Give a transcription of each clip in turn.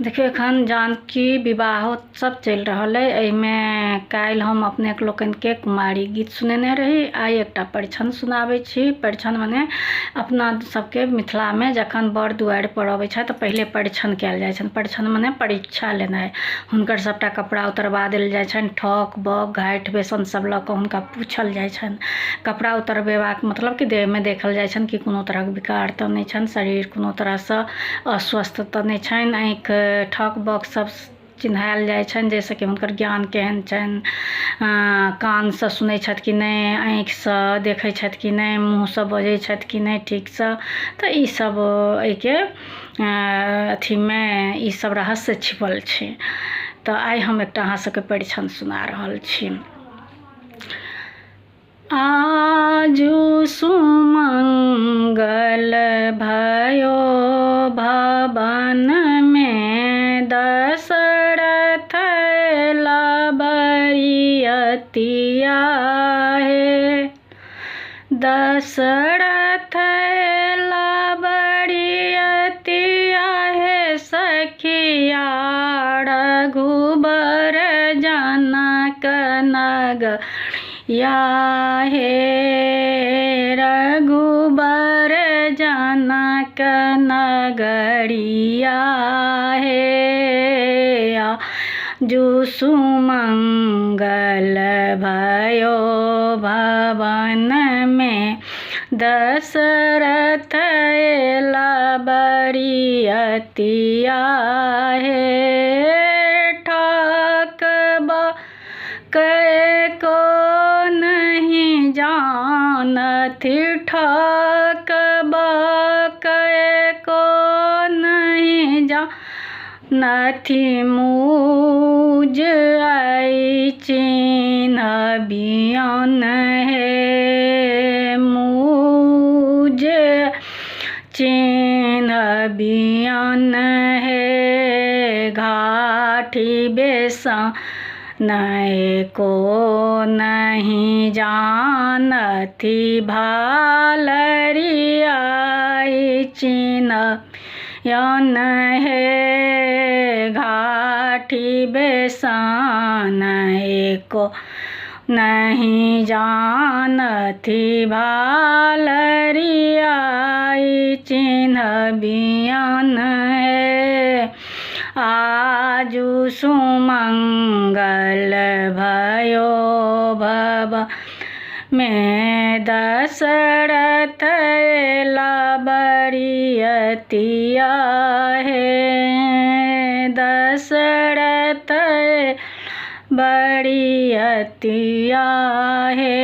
देखियौ एखन जानकी विवाहोत्सव चलि रहल अइ। एहिमे काल्हि हम अपनेक लोकनिके कुमारी गीत सुनेने रही। आइ एकटा परिछन सुनाबै छी। परिछन मने अपना सबके मिथिलामे जखन वर दुआरि पर अबै छथि तऽ पहिले परिछन कयल जाइ छनि। परिछन मने परीक्षा लेनाइ। हुनकर सबटा कपड़ा उतरबा देल जाइ छनि। ठक बक घाटि बेसन सब लऽ कऽ हुनका पूछल जाइ छनि। कपड़ा उतरबेबाक मतलब कि देहमे देखल जाइ छनि कि कोनो तरहक विकार तऽ नहि छनि, शरीर कोनो तरहसँ अस्वस्थ तऽ नहि छनि। आँखि ठक बक सब चिन्हायल जाइ छनि जाहिसँ कि हुनकर ज्ञान केहन छनि, कानसँ सुनै छथि कि नहि, आँखिसँ देखै छथि कि नहि, मुँहसँ बजै छथि कि नहि ठीकसँ। तऽ ई सब एहिके अथीमे ई सब रहस्य छिपल छै। तऽ आइ हम एकटा अहाँ सबके परिछन सुना रहल छी। आजु सुमंगल भयो भवन में, दशरथ बरियतिया हे। दशरथ बरियतिया हे सखिया, रघुबर जनक नगर या हे, रघुबर जनक नगरिया हे। आजु सुमंगल भयो भवन में, दशरथ अयला बरियतिया हे। ठक कै को नहीं जानथि, ठक बकै को नहीं जानथि, मूज आई चिन्ह बियन हे। मूज चिन्ह बियन हे, घाठी बेसा नय को नहीं जानथि, भालरियाई चिन्ह यन हे। घाठी बेसन को नहीं जानथि, भालरियाई चिन्ह बियन हे। आजु सुमंगल भयो भव में, दशरथ अयला बरियतिया हे। दशरथ बरियतिया हे,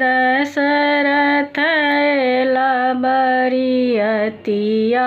दशरथ अयला बरियतिया